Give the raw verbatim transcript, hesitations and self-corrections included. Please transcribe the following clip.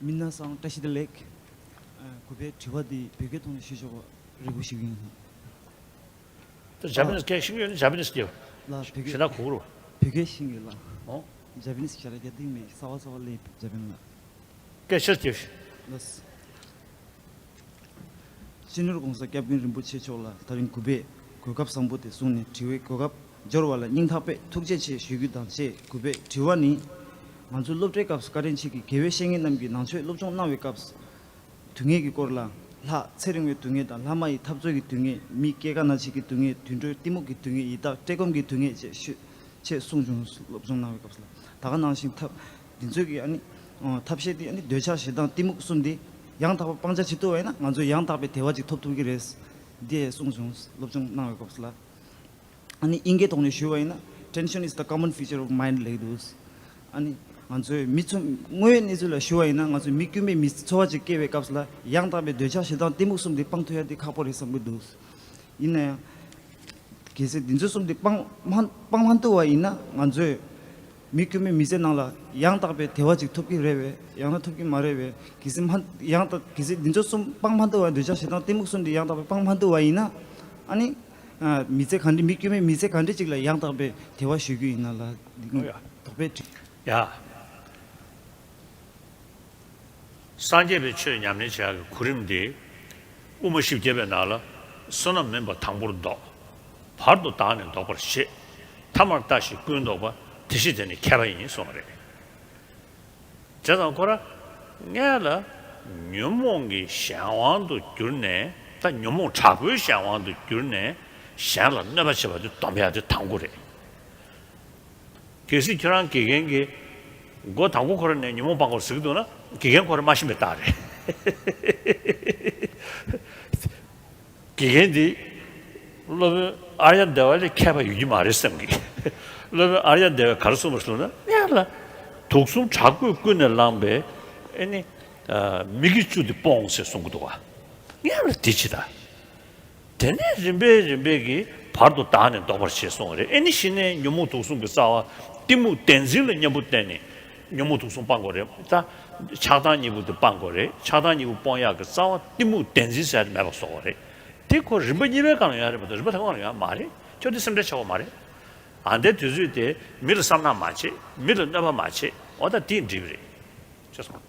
མི་ན་སང་བཀྲ་ཤིས་བདེ་ལེགས། ཨ། གུས་པའི་དྲི་བ་འདི་བོད་སྐད་ཐོག་ནས་ཞུ་ཆོག་པ་རེ་སྐུལ་ཞུ་གི་ཡིན། ད་ཇ་པ་ནིས་སྐད་ཤེས་ཀྱི་ཡོད་ན་ཇ་པ་ནིས་སྐད། ལ་བོད་སྐད་ཞེ་དྲག་གོ་གི་རེད། བོད་སྐད་ཤེས་ཀྱི་ལ། ཨོ། ཇ་པ་ནིས་ཞེ་དྲག་རྒྱག་སྡིག་མེད། གསར་པ་གསར་པ་སླེབས་ཇ་པ་ནིས་ལ། སྐད་ཆེར་སྐྱེས། ལགས། སྤྱི་ནོར་༸གོང་ས་༸སྐྱབས་མགོན་རིན་པོ་ཆེ་མཆོག་ལ་ད་རིང་གུས་པས་གོ་སྐབས་བཟང་པོ་དེ་བཟུང་ནས་དྲི་བའི་གོ་སྐབས་འབྱོར་བ་ལ་སྙིང་ཐག་པས་ཐུགས་རྗེ་ཆེ་ཞུ་རྒྱུ་དང་བཅས། གུས་པས་དྲི་བ་ནི། ང་ཚོ་སློབ་གྲྭའི་སྐབས་སུ་བཀའ་དྲིན་ཆེ་གི་དགེ་བའི་བཤེས་གཉེན་རྣམས་ཀྱིས་ནང་ཆོས་སློབ་སྦྱོང་གནང་བའི་སྐབས་སུ། སྡུག་བསྔལ་གྱི་སྐོར་ལ། ལྷ་ཚེ་རིང་བའི་སྡུག་བསྔལ་དང་ལྷ་མ་ཡི་འཐབ་རྩོད་ཀྱི་སྡུག་བསྔལ། མི་སྐྱེ་རྒ་ན་འཆི་གི་སྡུག་བསྔལ། དུད་འགྲོའི་གཏི་མུག་གི་སྡུག་བསྔལ། ཡི་དྭགས་བཀྲེས་སྐོམ་གྱི་སྡུག་བསྔལ་བཅས་ཤོད་ཅེས་གསུངས་བྱུང་། སློབ་སྦྱོང་གནང་བའི་སྐབས་སུ་ལ། ད་ག་ནང་བཞིན་ཐབས་འདི་ཚོའི་གི་ཨ་ནི། ཨ། ཐབས་ཤེས་དེ་ཨ་ནི་འདོད་ཆགས་ཞེ་སྡང་གཏི་མུག་གསུམ་དེ་ཡང་དག་པ་སྤང་བྱ་བྱེད་ཐུབ་པ་ཡིན་ན་ང་ཚོས་ཡང་དག་པའི་བདེ་བ་ཅིག་ཐོབ་ཐུབ་ཀྱི་རེད། འདི་གསུངས་བྱུང་། སློབ་སྦྱོང་གནང་བའི་སྐབས་སུ་ལ། ཨ་ནི་དབྱིན་སྐད་ཐོག་ནས་ཞུ་བ་ཡིན་ན། Tension is the common feature of mind ལབ་ཀྱི་འདུག་ཨ་ནི་ང་ཚོའི་མི་ཚོ་དངོས་ཡོད་གནས་ཚུལ་ལ་ཞུ་བ་ཡིན་ན། ང་ཚོའི་མི་དཀྱུས་མའི་མི་ཚེ་འཚོ་བ་ཅིག་སྐྱེལ་བའི་སྐབས་སུ་ལ་ཡང་དག་པའི་འདོད་ཆགས་ཞེ་སྡང་གཏི་མུག་གསུམ་དེ་སྤང་ཐུབ་ཡ་དེ་ཁག་པོ་རེད་བསམ་གྱི་འདུག་ཡིན་ན་ཡང་། གལ་སྲིད་འདི་ཚོ་གསུམ་དེ་སྤང་མ་སྤང་མ་ཐུབ་པ་ཡིན་ན། ང་ཚོས་མི་དཀྱུས་མའི་མི་ཚེ་ནང་ལ་ཡང་དག་པའི་བདེ་བ་ཅིག་ཐོབ་ཀྱི་རེད་པས། ཡང་ན་ཐོབ་ཀྱི་མ་རེད་པས། གལ་སྲིད་མ་ཡང་དག་གལ་སྲིད་འདི་ཚོ་གསུམ་སྤང་མ་ཐུབ་པ། འདོད་ཆགས་ཞེ་སྡང་གཏི་མུག་གསུམ་དེ་ཡང་དག་པའི་སྤང་མ་ཐུབ་པ་ཡིན་ན། ཨ་ནི། ཨ། མི་ཚེ་ག་འདྲ། མི་དཀྱུས་མའི་མི་ཚེ་ག་འདྲ་ཅིག་ལ་ཡང་དག་པའི་བདེ་བ་ཞུ་རྒྱུ་ཡིན་ན་ལ། འོ་ཡ། དོགས་པའི་དྲི། ཡ། སངས་རྒྱས་པའི་ཆོས་ཉམས་ལེན་བྱ་ཡག་གི་གོ་རིམ་འདི། དབུ་མ་བཞི་བརྒྱད་པའི་ནང་ལ། བསོད་ནམས་མིན་པ་དང་པོར་བཟློག་བར་དུ་བདག་ནི་བཟློག་པར་བྱེད། ཐ་མར་ལྟ་ཞིག་ཀུན་བཟློག་པ། དེ་ཕྱིར་དེ་ནི་མཁས་པ་ཡིན་གསུངས་པ་རེད། བྱས་ཙང་ཁོ་རང་སྔོན་ལ་ཉོན་མོངས་ཀྱི་གཞན་དབང་དུ་གྱུར་ནས། ད་ཉོན་མོངས་དྲག་པོའི་གཞན་དབང་དུ་གྱུར་ནས་གཞན་ལ་གནོད་པ་བྱེད་པ་དེ་སྡོམ་ཡག་དེ་དང་པོ་རེད། གལ་སྲིད་ཁྱོད་རང་དགེ་རྒན་གྱིས་མགོ་དང་པོ་ཁོ་རང་ནས་ཉོན་མོངས་སྤང་དགོས་ཟེར་གྱི་འདུག་ན། དགེ་རྒན་ཁོ་རང་མ་ཤེས་པའི་རྟགས་རེད། དགེ་རྒན་འདི་སློབ་དཔོན་ཨཱརྱ་དེ་ཝ་ལས་མཁས་པ་ཡོད་ཀྱི་མ་རེད་བསམ་གི། སློབ་དཔོན་ཨཱརྱ་དེ་ཝས་ག་རེ་གསུངས་པ་ཟེར་ན། སྔོན་ལ་དུག་གསུམ་དྲག་པོས་ཀུན་ནས་བསླངས་པའི་ཨེ་ནི། ཨ། མིག་གི་བཅུད་དེ་སྤོངས་ཟེར་གསུང་གི་འདུག་བ། སྔོན་ལ་དེ་བྱེད་ད། དེ་ནས་རིམ་པས་རིམ་པས་ཀྱིས་བར་དུ་བདག་ནི་བཟློག་པར་བྱེད་གསུངས་པ་རེད། ཨེ་ནི་གཞི་ནས་ཉོན་མོངས་དུག་གསུམ་གྱི་རྩ་བ་གཏི་མུག་བདེན་འཛིན་ལ་གཉེན་པོ་བསྟེན་ནས་ཉོན་མོངས་དུག་གསུམ་སྤང་དགོས་རེད། ད་ཆགས་སྡང་གཉིས་པོ་དེ་སྤང་དགོས་རེད། ཆགས་སྡང་གཉིས་པོ་སྤོང་ཡག་གི་རྩ་བ་གཏི་མུག་བདེན་འཛིན་ཟེར་ཡ་དེ་མེད་པ་བཟོ་དགོས་རེད། དེ་ཁོ་རིམ་པ་གཉིས་པའི་སྒང་ལ་ཡོང་ཡ་རེད་མ་གཏོགས་རིམ་པ་ཐ་མའི་སྒང་ལ་ཡོང་ཡ་མ་རེད། ཁྱོད་དེ་སེམས་ཁྲལ་ཆེ་བ་མ་རེད། ཨ། འདའི་དུས་ཚོད་དེ་མི་ལ་བསམ་ནག་མ་བྱེད། མི་ལ་གནོད་པ་མ་བྱེད། འོ་ད་དེ་འགྲིག་གི་རེད། ཅེས་གསུངས།